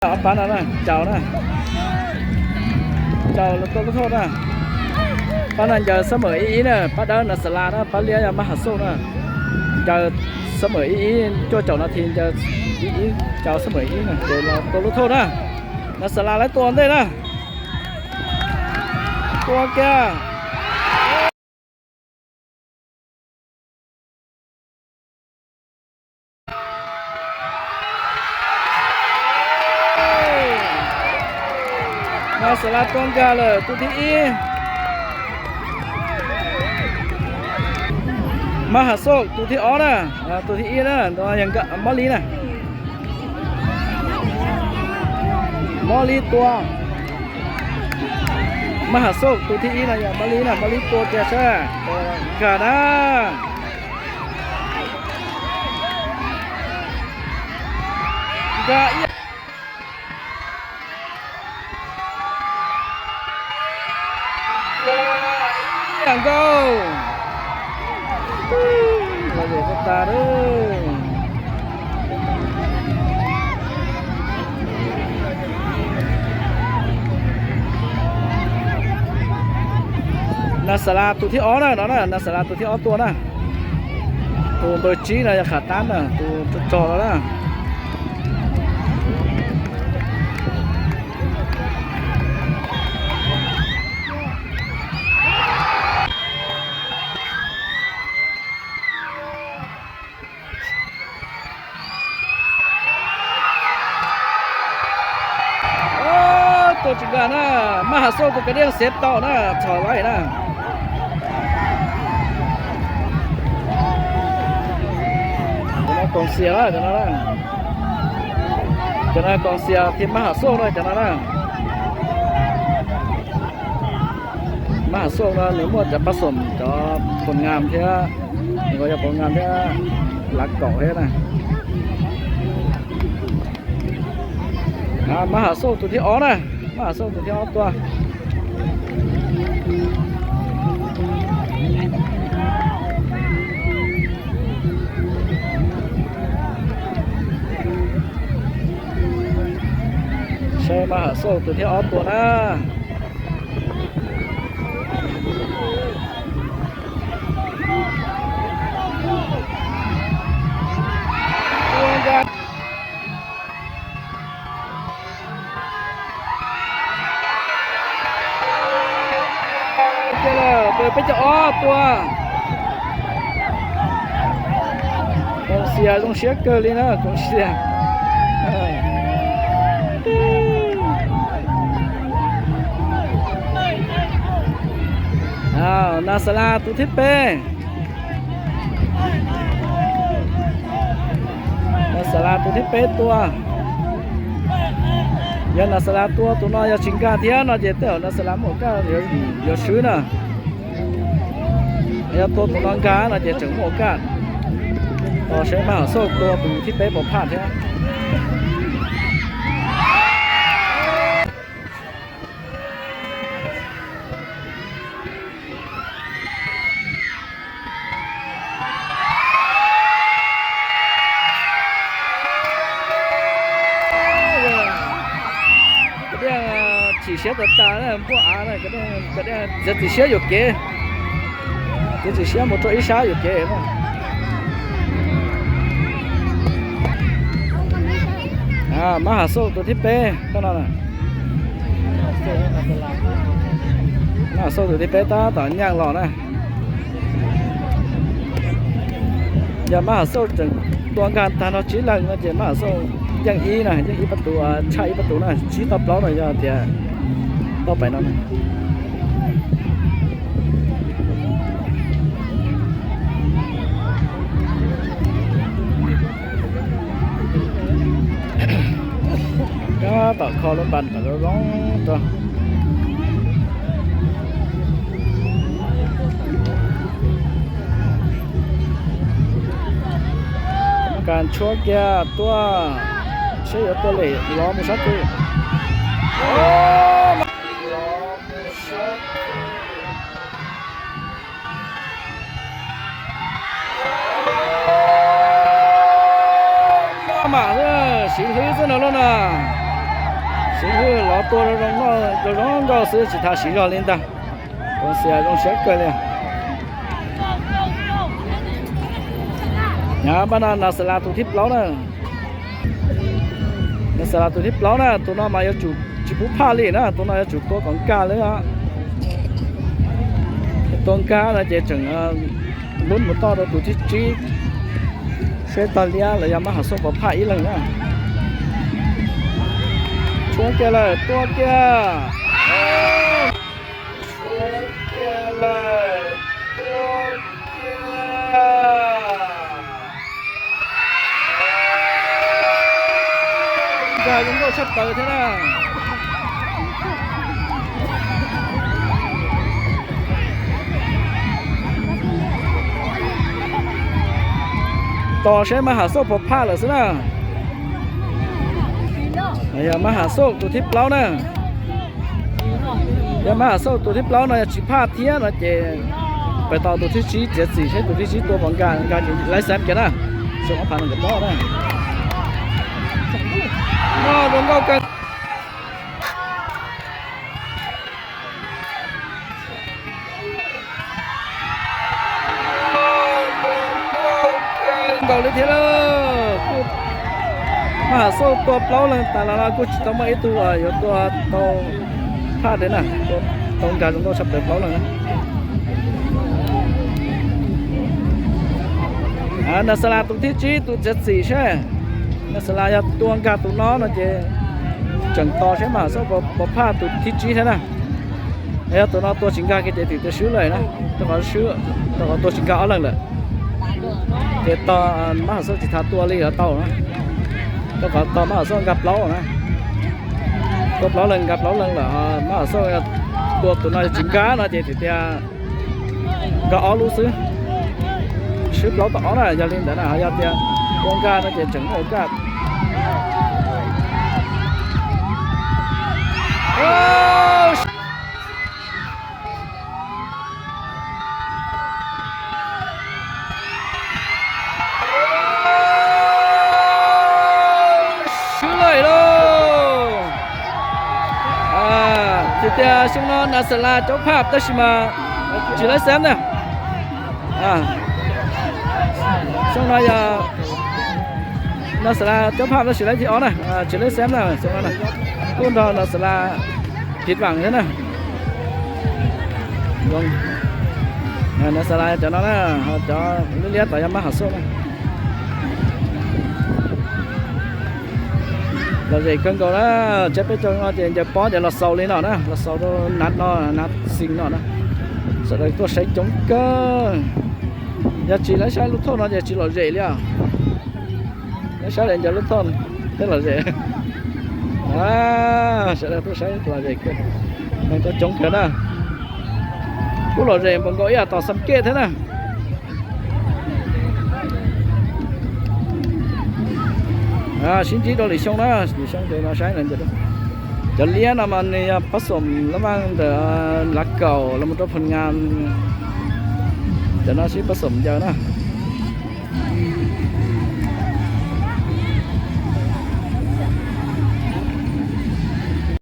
Ob pab no na, Caus na, Caus los tua lub thauj na. Pab no ncaws xab mem ib ib na, pab dawb Nas Xas Las na, pab liab yog Mab Ham Xauj na. Ncaws xab mem ib ib, cuaj caum nas this ncaws ib ib, Caus xab mem ib na, ces los tua lub thauj na. Nas Xas Las lawv tua ntej na. Tua kiag. Nas Xas Las tua nkag lawm tus thib ib. Mab Ham Xauj tus thib ob na, tus thib ib na, mob li na. Mob li tua. Mab Ham Xauj tus thib ib no yog mob li na, mob li tua kiag seb nkag na. Nkag ib. Nkag ib yam nkaus. Los zem tag tag lawm. Nas Xas Las tus thib ob na, no na, Nas Xas Las tus thib ob tua na. Tus npawg tsib no yog Qham Tab na, tus tsog tsog no na. Tua tsis nkag na, Mab Ham Xauj tus kav liaj xiav tau na, txhom laij na. Cov no koom xias na, cov no, cov no koom xias thiab Mab Ham Xauj na, cov no na. Mab Ham Xauj no nws muaj cov pab xoom cov pos ngam thiab, nws yog pos ngam thiab lav kaum thiab na. Mab Ham Xauj tus thib ob na, Mab Ham Xauj tus thib ob tua. Saib Mab Ham Xauj tus thib ob tua na. Peb caug ob tua. Koom xias zoo siab kawg li na, koom xias. Nas Xas Las tus thib peb. Nas Xas Las tus thib peb tua. Yog Nas Xas Las tua tus no yog tsis nkag thiab no ces tej zaum Nas Xas Las muaj kaj yuav swb na. Yog tua tus no nkag no ces tseem muaj kaj. Tos saib Mab Ham Xauj tua tus thib peb puas phaj thiab. Chim siab tas tas, npuaj av, txiav txim siab yuam kev, txiav txim siab mus rau ib sab yuam kev. Mab Ham Xauj tus thib peb, Mab Ham Xauj tus thib peb tab tom nyeej los na. Yog Mab Ham Xauj tseem tua nkag tag nrho tsib leeg no ces Mab Ham Xauj yeej ib na, yeej ib pab tus, tshaj ib pab tus na, tsib tau plaub no yog tias tau pais no na. Tab tom kho lub npas kom zoo zoo rau. Kas tshuab kiag tuaj, seb yuav tuaj lem lov mus sab twg. Maj mam siv hlwb xwb no lauj na. Xib hwb lov tua zoo zoo nkauj xwb tsis tas siv zog li ntag. Xias zoo siab kawg li. Nyob pab no Nas Xas Las tus thib plaub na. Nas Xas Las tus thib plaub na, tus no mas yuav tsum tsis pub phaj li na, tus no yuav tsum tua kom nkag li. Tua nkag no ces tseem lub mus toj rau tus thib tsib. Seb tog liab los yog mab ham xoj puas phaj ib leeg na. Tshuab kiag lawm, tua kiag. Nkag zoo nkauj tshaj plaws thiab na. Tos seb mab ham xoj puas phaj lawm xwb na. Yog mab ham xoj tus thib plaub na. Yog mab ham xoj tus thib plaub no yog tsis phaj thiab no ces pem tos tus thib tsib txiav txim seb tus thib tsib tua puas nkag, nkag ces laib xeeb kiag na. Xyoo ob phav nees nkaum plaub na. Noj zoo nkauj kawg. Nkaus li thiab lauj. Mab ham xoj tua plaub leeg tas los no kuj tsis tau muaj ib tug yuav tua tau phaj li na, tau nkag zoo nkauj tshaj plaws plaub leeg na. Nas Xas Las tus thib tsib tus txiav txim seb Nas Xas Las yog tua nkag tus no no ces tseem tos seb mab ham xoj puas phaj tus thib tsib thiab na. Yog tus no tua tsis nkag kiag ces tim tus swb lawm na, rau qhov tua tsis nkag ob leeg lawm. Ces tos mab ham xoj tsis tas tua li los tau na. Rau qhov tos mab ham xoj nkag plaub na. Tua plaub leeg nkag plaub leeg lawm, mab ham xoj tua tus no tsis nkag no ces tias nkag ob lub xwb. Swb plaub tau ob na, yog li ntawd na yog tias tua nkag no ces tseem muaj kaj. Swb lawm lauj. Tsis tias xyoo no Nas Xas Las cov phaj tab sis mas tsis laib xeeb na. Xyoo no yog Nas Xas Las cov phaj tab sis laib thib ob na, tsis laib xeeb na xyoo no na. Kuj nrog Nas Xas Las phiv vam thiab na. Nas Xas Las cov no na, cov liab liab tod yog mab ham xoj na. Lom zem kawg nkaus na, tsab peb caug no ces ncaws pob ces los xaus li no na, los xaus rau nav no, nav xis no na. Sawv daws tuaj saib coob kawg. Yog tsis laib saib lub thoj no ces tsis lom zem li os. Laib saib li ncaws lub thoj thiaj lom zem. Sawv daws tuaj saib lom zem kawg, neeg tuaj coob kawg na. Kuj lom zem npaum nkaus ib yam tom Xam Kej thiab na. Sib ntsib rau lwm xyoo na, lwm xyoo ces no saib. Cov liab no mas nws yog pab xom lab vaj ntawm Lav Kaum los mus rau Phoo Nga. Cov no sib pab xom ncaws na.